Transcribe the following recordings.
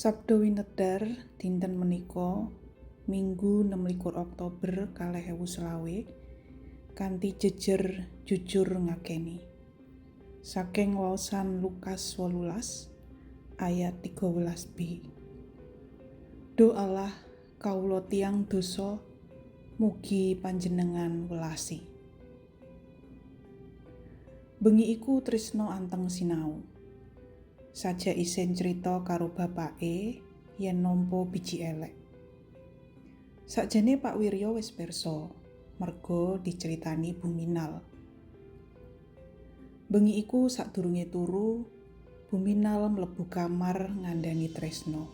Sabda Winedar dinten menika Minggu 26 Oktober 2025 kanthi jejer jujur ngakeni. Saking waosan Lukas 18 ayat 13b. Duh Allah, kawula tiyang dosa, mugi panjenengan welasi. Bengi iku Trisno anteng sinau. Saja isin crita karo bapake yen nampa biji elek. Sakjane Pak Wiryo wis pirsa, merga diceritani Bu Minal. Bengi iku sadurunge turu, Bu Minal mlebu kamar ngandhani Tresno.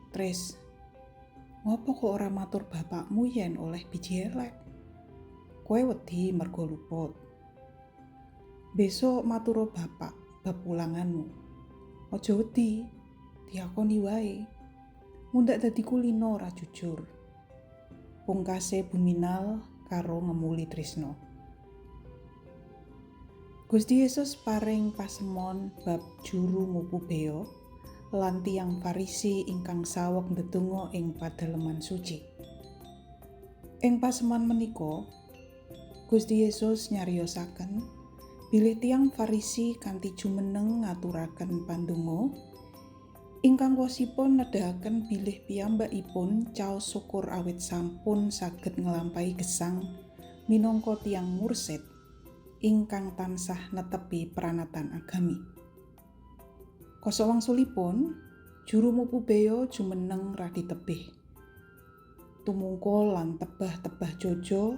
"Tris, ngopo kok ora matur bapakmu yen oleh biji elek? Kowe wedi merga luput. Besok maturo bapak bab ulanganmu. Aja wedi, diakoni wae. Mundak dadi kulino ora jujur." Pungkase Bu Minal karo ngemuli Trisno. Gusti Yesus paring pasemon bab juru mupu bea lan tiyang Farisi ingkang saweg ndedonga ing padaleman suci. Ing pasemon menika, Gusti Yesus nyariosaken bilih tiyang Farisi kanthi jumeneng ngaturaken pandonga ingkang wosipun nedahaken bilih piyambakipun caos syukur awit sampun saged nglampahi gesang minangka tiyang mursid ingkang tansah netepi pranatan agami. Kosok wangsulipun, juru mupu bea jumeneng radi tebih. Tumungkul lan tebah-tebah jojo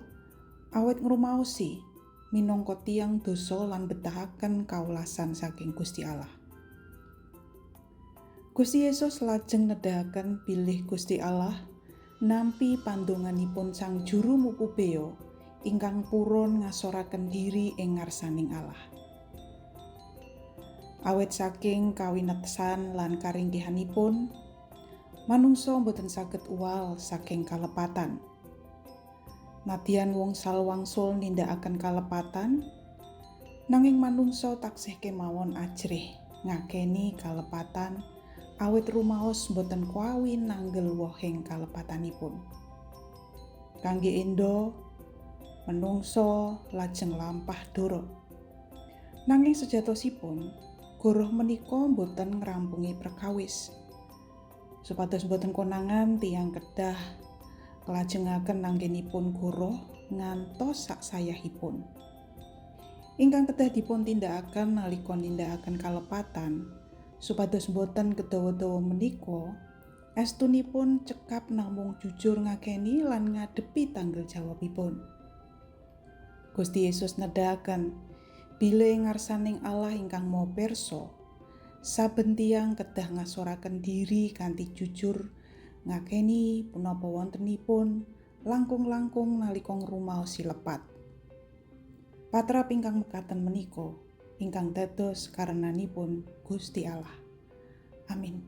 awit ngrumaosi minangka tiyang dosa lan betahaken kawelasan saking Gusti Allah. Gusti Yesus lajeng nedahaken bilih Gusti Allah nampi pandonganipun sang juru mupu bea ingkang purun ngasoraken diri ing ngarsaning Allah. Awit saking kawinetesan lan karingkihanipun, manungsa boten saged uwal saking kalepatan. Nadyan wongsal wangsul nindakaken kalepatan, nanging manungsa taksih kemawon ajrih ngakeni kalepatan awit rumaos boten kuawi nanggel wohing kalepatanipun. Kangge endo, menungsa lajeng lampah doro. Nanging sejatosipun, goroh menika boten ngrampungi perkawis. Supados boten konangan, tiyang kedah nglajengaken anggenipun goroh ngantos sak sayahipun. Ingkang kedah dipun tindakaken nalika nindakaken kalepatan supados boten kedawa-dawa menika estunipun cekap namung jujur ngakeni lan ngadepi tanggel jawabipun. Gusti Yesus nedahaken bilih ngarsaning Allah ingkang Maha Pirsa, saben tiyang kedah ngasoraken diri kanthi jujur ngakeni punapa wontenipun, langkung-langkung nalika ngrumaosi lepat. Patrap ingkang mekaten menika ingkang dados karenanipun Gusti Allah. Amin.